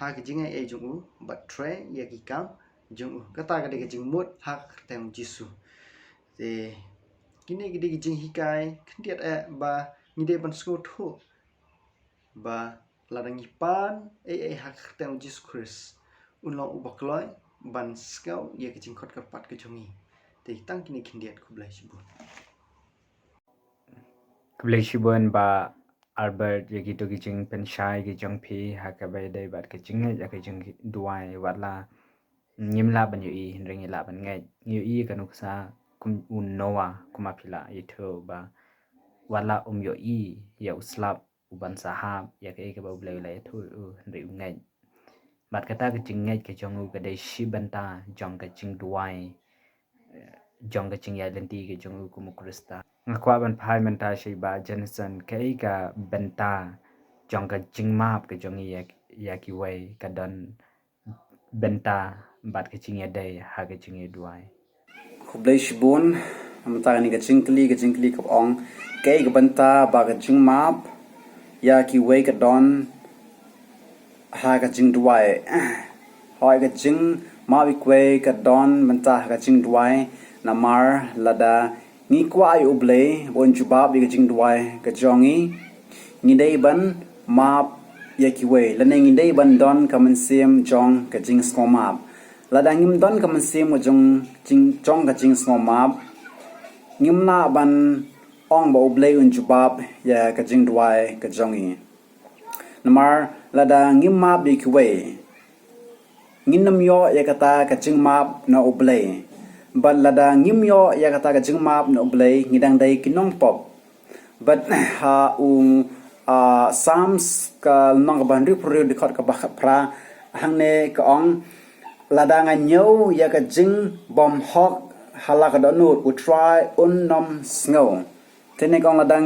ha ka jingaiei jong u bad trei ïa ki kam jong u. Kata ka dei ka jingmut ha ka kyrteng U Jisu. Te kine ki dei ki jinghikai khyndiat eh ba ngi dei ban sngewthuh ba lada ngi pan ei ei ha ka kyrteng U Jisu Khrist, un long uba kloi ban sngew ïa ka jingkhot kyrpad ka jong ngi. Te tang kine khyndiat. Khublei shibun. Khublei shibun Bah Albert ïa kito ki jingpynshai ki jong phi ha kaba ïadei bad ka jingngeit ha ka jingduwai. Wat la ngim lah ban ïohi, hynrei ngi lah ban ngeit. Ngi ïohi ka nuksa kum u Noah, kumba phi la ïathuh, ba wat la um ïohi ïa u slap u ban sa hap ïa kaei kaba U Blei u la ïathuh ïa u, hynrei u ngeit. Bad kata ka jingngeit ka jong u ka dei shi bynta jong ka jingduwai, eh, jong ka jingïaid lynti ka jong u kum u Khristan. Nga kwah ban phai mynta sha i Bah Jensen, kaei ka bynta jong ka jingmap ka jong ngi ïa, ïa kiwei, ka don bynta bad ka jingïadei ha ka jingïaduwai. Khublei shibun. Mynta kane ka jingkylli, ka jingkylli kaba ong, kaei ka bynta ba ka jingmap ïa kiwei ka don ha ka jingduwai? Hooid, ka jingmap ïa kiwei ka don bynta ha ka jingduwai, namar lada ngi kwah ïa U Blei ba un jubab ïa ka jingduwai ka jong ngi, ngi dei ban map ïa kiwei, lane ngi dei ban don ka mynsiem jong ka jingsngewmap. Lada ngim don ka mynsiem ka jong, jing, jong ka jingsngewmap, ngim lah ban ong ba U Blei un jubab ïa ka jingduwai ka jong ngi. Namar lada ngim map ïa kiwei, ngin ym ïoh ïa kata ka jingmap na U Blei. Bad lada ngim ïoh ïa kata ka jingmap na U Blei, ngi dang dei ki nongpop. Bad ha u, ah, Psalms ka lynnong kaba hynriewphew hynriew, dkhot kaba khatphra, hangne ka ong, lada nga ñiew ïa ka jingbymhok ha la ka dohnud, U Trai un ym sngew. Te ne ka ong, lada,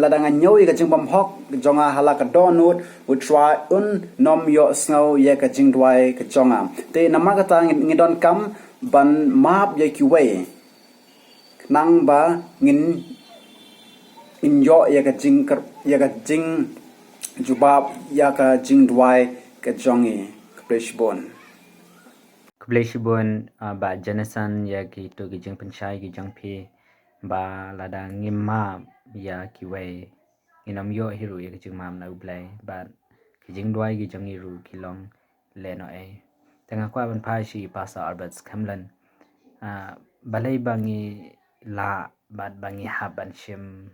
lada nga ñiew ïa ka jingbymhok jong nga ha la ka dohnud, U Trai un ym ïohsngew ïa ka jingduwai ka jong nga. Te namar kata ngi, ngi donkam ban map ïa kiwei, khnang ba ngin, ngin ïoh ïa ka jing, ïa ka jingjubab ïa ka jingduwai ka jong ngi. Khublei shibun. Khublei shibun, ah, Bah Jonathan, ïa kito ki jingpynshai ki jong phi, ba lada ngim map ïa kiwei, ngin ym ïoh hi ruh ïa ka jingmap na U Blei, bad ki jingduwai ki jong ngi ruh ki long lehnohei. Te nga kwah ban phai sha i Pastor Albert Scanlon. Ah, balei ba ngi lah bad ba ngi hap ban shim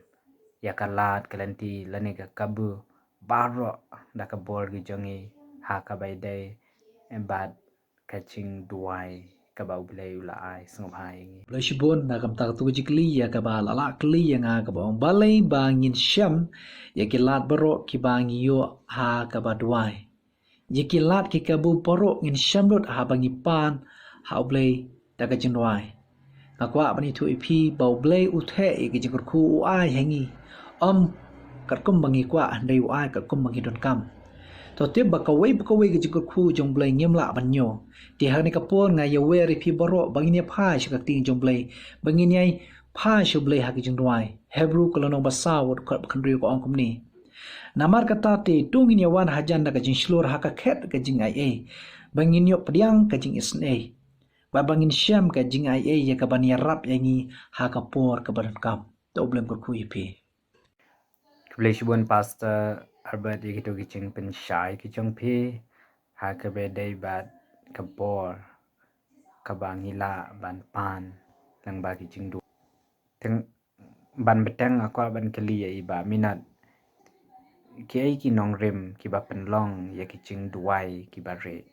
ïa ka lad, ka lynti lane ka kabu baroh da ka bor ki jong ngi ha kaba ïadei bad ka jingduwai kaba U Blei u la ai sngewbha ïa ngi. Khublei shibun, na ka bynta kato ka jingkylli ïa kaba la lah kylli ïa nga, kaba ong balei ba ngin shem ïa ki lad baroh kiba ngi ïoh ha kaba duwai. Ïa ki lad ki kabu baroh ngin shem lut haba ngi pan ha U Blei da ka jingduwai. Nga kwah ban ïathuh ïa phi ba U Blei u theh ïa ki jingkyrkhu u ai ha ngi, ym katkum ba ngi kwah, hynrei u ai katkum ba ngi donkam. To tip ba kawei pa kawei ka jingkyrkhu jong U Blei ngim lah ban ñiew. Te ha kane ka por nga ïawer ïa phi baroh ba ngin ïa phai sha ka ktien jong U Blei, ba ngin ïa phai sha U Blei ha ka jingduwai. Hebru ka lynnong ba saw, dkhot ba hynriew ka ong kumne: Namar kata te, to ngin ïa wan hajan da ka jingshlur ha ka khet ka jingaiei, ba ngin ïoh pdiang ka jingisynei, bad ba ngin shem ka jingaiei ïa kaban ïarap ïa ngi ha ka por kaba donkam. To U Blei un kyrkhu ïa phi. Khublei shibun Pastor Albert ïa kito ki jingpynshai ki jong phi ha kaba ïadei bad ka bor kaba ngi lah ban pan lyngba ki jingduwai. Te ban bteng nga kwah ban kylli ïa i Bah Minot, kiei ki nongrim kiba pynlong ïa ki jingduwai kiba rieh?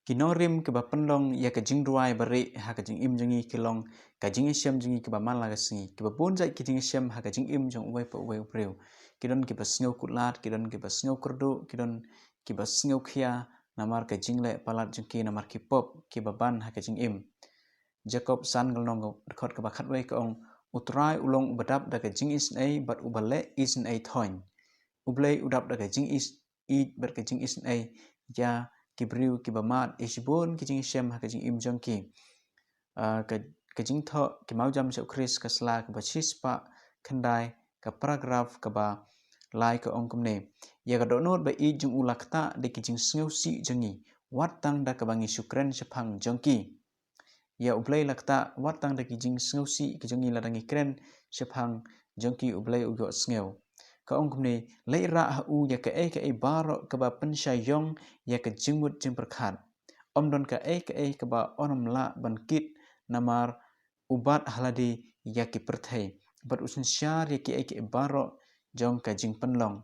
Ki nongrim kiba pynlong ïa ka jingduwai ba rieh ha ka jingim jong ngi ki long ka jingïashem jong ngi kaba man la ka sngi. Kiba bun jait ki jingïashem ha ka jingim jong uwei pa uwei u briew. Ki don kiba sngew kut lad, ki don kiba sngew kyrduh, ki don kiba sngew khia namar ka jingleh palat jong ki, namar ki pop kiba ban ha ka jingim. Jakob san ka lynnong, dkhot kaba khatwei ka ong: U Trai u long uba dap da ka jingisynei bad uba leh isynei thoiñ. U Blei u dap da ka jingis ïeit bad ka jingisynei ïa ki briew kiba mad ïa shibun ki jingïashem ha ka jingim jong ki. Ah, ka, ka jingthoh Ki Mawjam sha U Khrist, ka sla kaba shispah khyndai, ka paragraph kaba lai ka ong kumne: Ïa ka dohnud ba ïeit jong u la ktah da ki jingsngewsih jong ngi, wat tang da kaba ngi shu kren shaphang jong ki. Ïa U Blei la ktah wat tang da ki jingsngewsih ki jong ngi, lada ngi kren shaphang jong ki U Blei u ïohsngew. Ka ong kumne: Leit rah ha u ïa kaei kaei baroh kaba pynshai ïong ïa ka jingmut jingpyrkhat. Ym don kaei kaei kaba un ym lah ban kit, namar u bat ha lade ïa ki pyrthei, bad u synshar ïa kiei kiei baroh jong ka jingpynlong.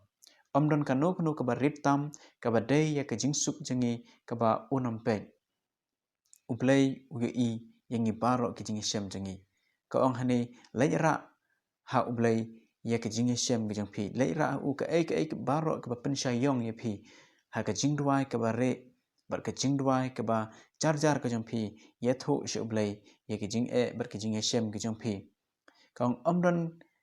Ym don kano kano kaba rit tam kaba dei ïa ka jingsuk jong ngi kaba un ym peit. U Blei u ïohi ïa ngi baroh ki jingïashem jong ngi. Ka ong hangne: Leit rah ha U Blei ïa ka jingïashem ka jong phi. Leit rah ha u kaei kaei baroh kaba pynshai ïong ïa phi ha ka jingduwai kaba rieh bad ka jingduwai kaba jar jar ka jong phi. Ïathuh sha U Blei ïa ka jingeh bad ka jingïashem ka jong phi. Ka ong: Ym don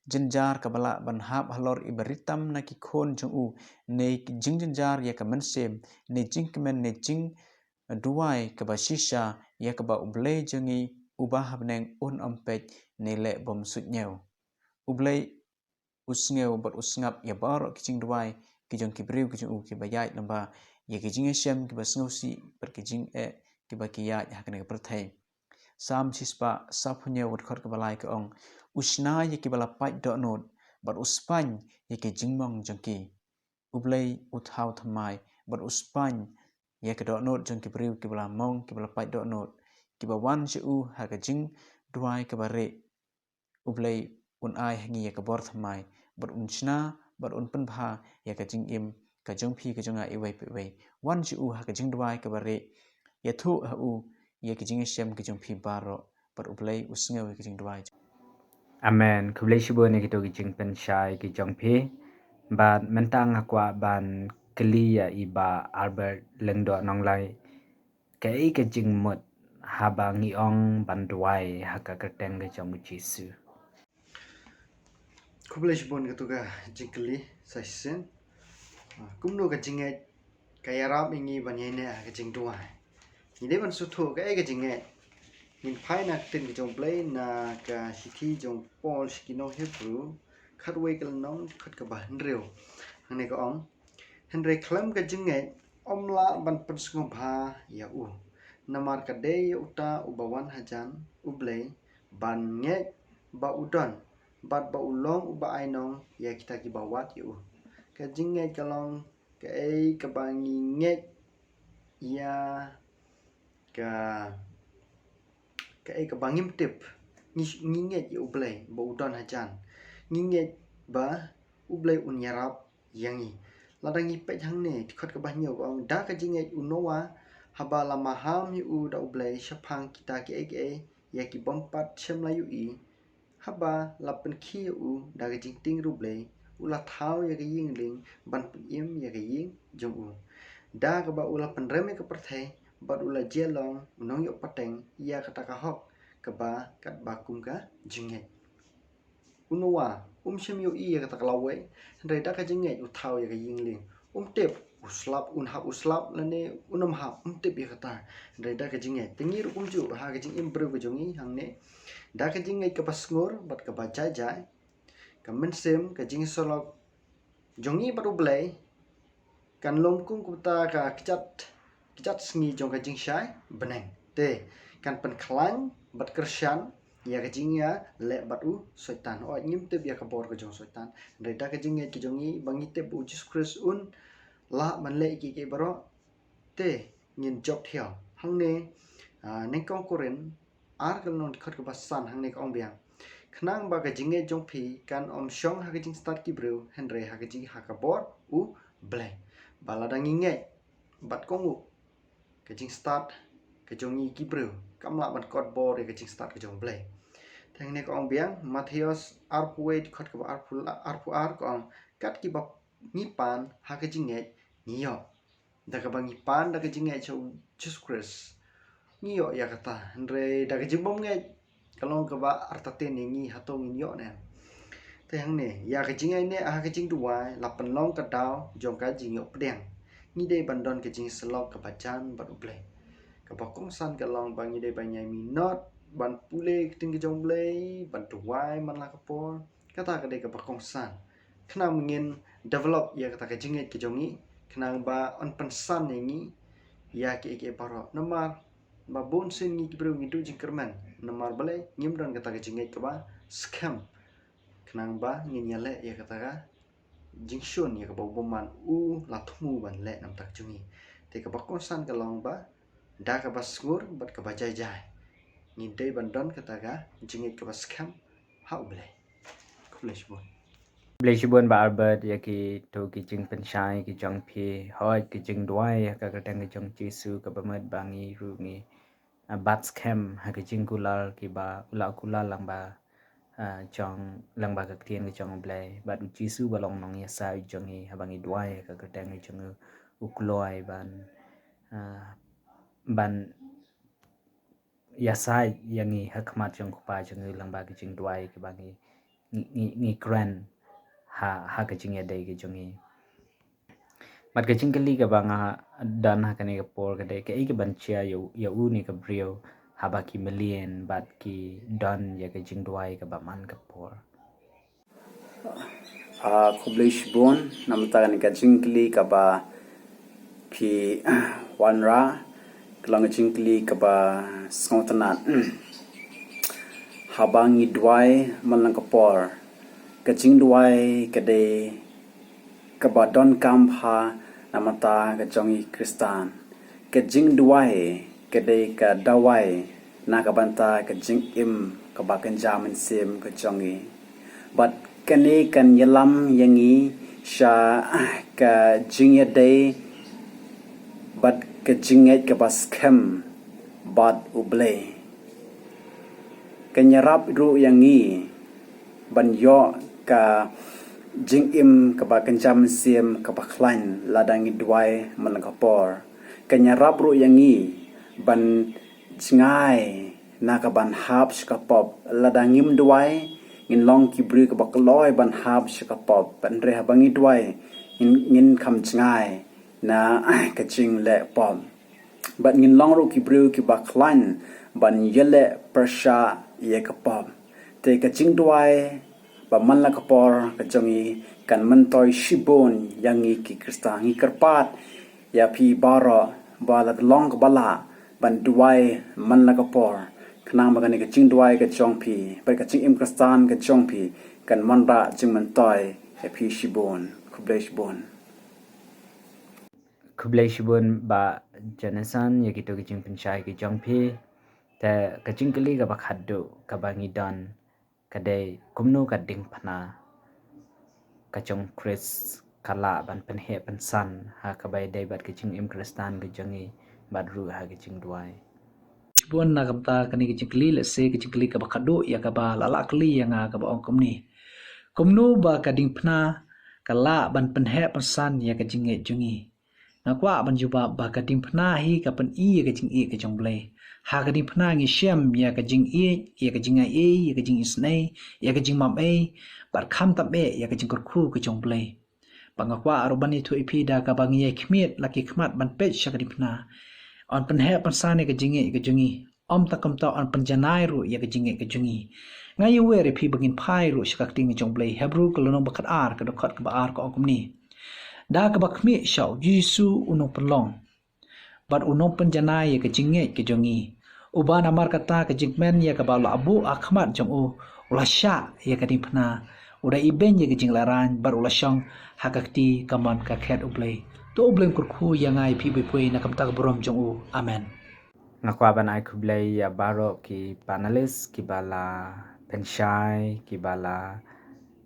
jynjar kaba lah ban hap halor iba rit tam na ki khun jong u, ne jingjynjar ïa ka mynsiem, ne jingkmen, ne jingduwai kaba shisha, ïa kaba U Blei jong ngi uba ha bneng un ym peit ne leh bymsuidñiew. U Blei u sngew bad u sngap ïa baroh ki jingduwai ki jong ki briew ki jong u kiba ïaid lyngba ïa ki jingïashem kiba sngewsih bad ki jingeh kiba ki ïaid ha kane ka pyrthei. Salm shispah sawphew hynñiew, dkhot kaba lai ka ong: U shna ïa kiba la pait dohnud bad u spaiñ ïa ki jingmong jong ki. U Blei u thaw thymmai bad u spaiñ ïa ka dohnud jong ki briew kiba la mong, kiba la pait dohnud, kiba wan sha u ha ka jingduwai kaba rieh. U Blei un ai ha ngi ïa ka bor thymmai, bad un shna, bad un pynbha ïa ka jingim ka jong phi ka jong nga iwei pa iwei. Wan sha u ha ka jingduwai kaba rieh, ïathuh ha u ïa ka jingïashem ka jong phi baroh, bad U Blei u sngew ïa ka jingduwai. Amen. Khublei shibun ïa kito ki jingpynshai ki jong phi. Bad mynta nga kwah ban kylli ïa i Bah Albert Lyngdoh Nonglait, kaei ka jingmut haba ngi ong ban duwai ha ka kyrteng ka jong u Jisu? Khublei shibun kato ka jingkylli sa shisien. Ah, kumno ka jingngeit ka ïarap ïa ngi ban ïaineh ha ka jingduwai? Ngi dei ban sngewthuh kaei ka jingngeit. Ngin phai na ka ktien ka jong U Blei na ka shithi jong u Paul sha ki nong Hebru, khatwei ka lynnong, dkhot kaba hynriew. Hangne ka ong: Hynrei khlem ka jingngeit ym lah ban pynsngewbha ïa u. Namar ka dei ïa uta uba wan hajan, U Blei, ban ngeit ba u don, bad ba u long uba ainong ïa kita kiba wad ïa u. Ka jingngeit ka long kaei kaba ngi ngeit ïa ka, kaei kaba ngim tip. Ngi, ngi ngeit ïa U Blei ba u don hajan. Ngi ngeit ba U Blei un ïarap ïa ngi. Lada ngi peit hangne, dkhot kaba hynñiew ka ong: Da ka jingngeit u Noah, haba la maham ïa u da U Blei shaphang kita kiei kiei ïa ki bym pat shym la ïohi, haba la pynkhih ïa u da ka jingtieng riewblei, u la thaw ïa ka ïing lieng ban pynim ïa ka ïing jong u. Da kaba u la pynrem ïa ka pyrthei, bad u la jia long u nongïoh pateng ïa kata ka hok kaba katba kum ka jingngeit. U Noah um shym ïohi ïa kata ka lawei, hynrei da ka jingngeit u thaw ïa ka ïing lieng. Um tip u slap, un hap u slap lane un ym hap, um tip ïa kata. Hynrei da ka jingngeit. Te ngi ruh kumjuh ha ka jingim briew ka jong ngi hangne, da ka jingngeit kaba sngur bad kaba jai jai, ka mynsiem, ka jingïasyllok jong ngi bad U Blei kan long kum kata ka kjat, kjat sngi jong ka jingshai bneng. Te kan pynkhlaiñ bad kyrshan ïa ka jingïaleh bad u Soitan. Hooid, ngim tip ïa ka bor ka jong u Soitan, hynrei da ka jingngeit ka jong ngi ba ngi tip ba u Jisu Khrist un lah ban leh ïa kiei kiei baroh, te ngin jop thiaw. Hangne, ah, nyngkong Korinth ar ka lynnong, dkhot kaba san, hangne ka ong biang: Khnang ba ka jingngeit jong phi kan ym shong ha ka jingstad ki briew, hynrei ha ka jing, ha ka bor U Blei. Ba lada ngi ngeit bad kohnguh, ka jingstad ka jong ngi ki briew kam lah ban kot bor ïa ka jingstad ka jong U Blei. Te hangne ka ong biang, Mathaios arphew wei, dkhot kaba arphew la, arphew ar ka ong: Kat kiba ngi pan ha ka jingngeit ngi ïoh. Da kaba ngi pan da ka jingngeit sha u Jisu Khrist, ngi ïoh ïa kata. Hynrei da ka jingbymngeit ka long kaba artatien ïa ngi, hato ngin ïoh ne em? Te hangne, ïa ka jingïaineh ha ka jingduwai la pynlong ka daw jong ka jingïoh pdiang. Ngi dei ban don ka jingïasyllok kaba jan bad U Blei. Kaba kongsan ka long ba ngi dei ban ïai minot ban pule ka ktien ka jong U Blei, ban duwai man la ka por. Kata ka dei kaba kongsan. Khnang ba ngin develop ïa kata ka jingngeit ka jong ngi, khnang ba yn pynsan ïa ngi ïa kiei kiei baroh. Namar ba bun sien ngi ki briew ngi duh jingkyrmen, namar balei? Ngim don kata ka jingngeit kaba skhem, khnang ba ngin ïaleh ïa kata ka jingshun ïa kaba u bymman u la thmu ban leh na ka bynta ka jong ngi. Te kaba kongsan ka long ba da kaba sngur bad kaba jai jai, ngi dei ban don kata ka jingngeit kaba skhem ha U Blei. Khublei shibun. Khublei shibun Bah Albert ïa kito ki jingpynshai ki jong phi. Hooid, ka jingduwai ha ka kyrteng ka jong u Jisu kaba mut ba ngi ruh ngi, ah, bat skhem ha ka jingkular kiba u la kular lyngba, ah, jong, lyngba ka ktien ka jong U Blei. Bad u Jisu ba long nongïasaid jong ngi, haba ngi duwai ha ka kyrteng ka jong u, u kloi ban, ah, ban ïasaid ïa ngi ha khmat jong u Kpa jong ngi lyngba ka jingduwai kaba ngi, ngi, ngi, ngi kren ha, ha ka jingïadei ka jong ngi. Bad ka jingkylli kaba nga don ha kane ka por ka dei, kaei kaban jia ïa u, ïa une ka briew haba ki mlien bad ki don ïa ka jingduwai kaba man ka por? Ah, khublei shibun namar kane ka jingkylli kaba phi wanrah, ka long ka jingkylli kaba sngewtynnat. Haba ngi duwai man la ka por, ka jingduwai ka dei kaba donkam bha namar ka jong ngi Khristan. Ka jingduwai ka dei ka dawai na ka bynta ka jingim kaba kynja mynsiem ka jong ngi. Bad kane kan ïalam ïa ngi sha ka jingïadei bad ka jingngeit kaba skhem bad U Blei. Kan ïarap ruh ïa ngi ban ïoh ka jingim kaba kynja mynsiem kaba khlaiñ lada ngi duwai man la ka por. Kan ïarap ruh ïa ngi ban jngai na ka ban hap sha ka pop. Lada ngim duwai, ngin long ki briew kaba kloi ban hap sha ka pop. Hynrei haba ngi duwai, ngin, ngin kham jngai na ka jingleh pop. Bad ngin long ruh ki briew kiba khlaiñ ban ïaleh pyrshah ïa ka pop. Te ka jingduwai ba man la ka por ka jong ngi kan myntoi shibun ïa ngi ki Khristan. Ngi kyrpad ïa phi baroh ba lada long kaba lah ban duwai man la ka por, khnang ba kane ka jingduwai ka jong phi bad ka jingim Khristan ka jong phi kan wanrah jingmyntoi ïa phi shibun. Khublei shibun. Khublei shibun Bah Jonathan ïa kito ki jingpynshai ki jong phi. Te ka jingkylli kaba khadduh kaba ngi don ka dei, kumno ka diengphna ka jong U Khrist ka lah ban pynheh pynsan ha kaba ïadei bad ka jingim Khristan ka jong ngi bad ruh ha ka jingduwai? Shibun na ka bynta kane ka jingkylli, lehse ka jingkylli kaba khadduh ïa kaba la lah kylli ïa nga kaba ong kumne: kumno ba ka diengphna ka lah ban pynheh pynsan ïa ka jingngeit jong ngi? Nga kwah ban jubab ba ka diengphna hi ka pyni ïa ka jingïeit ka jong U Blei. Ha ka diengphna ngi shem ïa ka jingïeit, ïa ka jingai ei, ïa ka jingisynei, ïa ka jingmam ei, bad khamtam eh ïa ka jingkyrkhu ka jong U Blei. Bad nga kwah ruh ban ïathuh ïa phi da kaba ngi ïai khmied la ki khmat ban peit sha ka diengphna, yn pynheh pynsan ïa ka jingïeit ka jong ngi. Ym tang kumta, yn pynjanai ruh ïa ka jingngeit ka jong ngi. Nga ïawer ïa phi ba ngin phai ruh sha ka Ktien ka jong U Blei, Hebru ka lynnong ba khatar, ka dkhot kaba ar, ka ong kumne: Da kaba khmih sha U Jisu u nongpynlong bad u nongpynjanai ïa ka jingngeit ka jong ngi, uba namar kata ka jingkmen ïa kaba la buh ha khmat jong u, u la shah ïa ka diengphna, u da ibeiñ ïa ka jinglehraiñ bad u la shong ha ka kti kamon ka khet U Blei. To U Blei un kyrkhu ïa nga ïa phi baroh na ka bynta ka burom jong u. Amen. Nga kwah ban ai khublei ïa baroh ki panelist kiba la pynshai, kiba la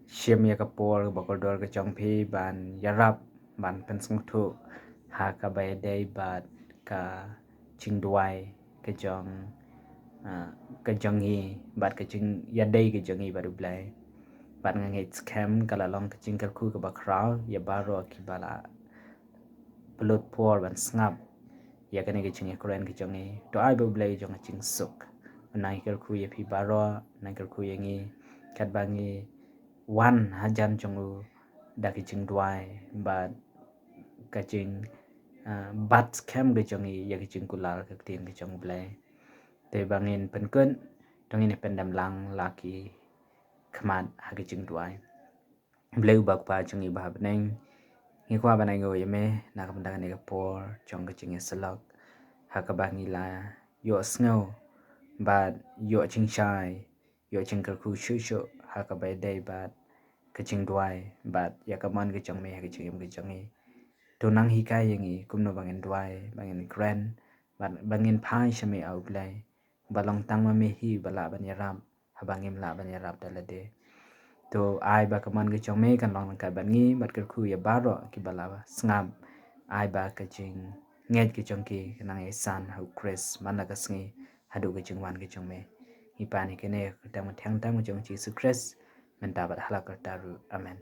shim ïa ka por kaba kordor ka jong phi ban ïarap ban pynsngewthuh ha kaba ïadei bad ka jingduwai ka jong, ah, ka jong ngi bad ka jingïadei ka jong ngi bad U Blei. Bad nga ngeit skhem ka la long ka jingkyrkhu kaba khraw ïa baroh kiba la pynlut por ban sngap ïa kane ka jingïakren ka jong ngi. To ai ba U Blei jong ka jingsuk un nang kyrkhu ïa phi baroh, nang kyrkhu ïa ngi katba ngi wan hajan jong u da ka jingduwai bad ka jing, ah, bat skhem ka jong ngi ïa ka jingkular ka ktien ka jong U Blei. Te ba ngin pynkut, to ngin pyndem lang la ki khmat ha ka jingduwai. Blei uba Kpa jong ngi ba ha bneng, ngi kwah ban ainguh ïa me na ka bynta kane ka por jong ka jingïasyllok, ha kaba ngi la ïohsngew bad ïoh jingshai, ïoh jingkyrkhu shuh shuh ha kaba ïadei bad ka jingduwai bad ïa ka mon ka jong me ha ka jingim ka jong ngi. To nang hikai ïa ngi kumno ba ngin duwai, ba ngin kren bad ba ngin phai sha me, A U Blei, ba long tang ma me hi ba lah ban ïarap haba ngim lah ban ïarap da lade. To ai ba ka mon ka jong me kan long ryngkat bad ngi bad kyrkhu ïa baroh kiba la sngap. Ai ba ka jingngeit ka jong ki kan nang ïasan ha U Khrist man la ka sngi haduh ka jingwan ka jong me. Ngi pan ïa kane ha ka kyrteng ba thiang tam ka jong U Jisu Khrist, mynta bad ha la karta ruh. Amen.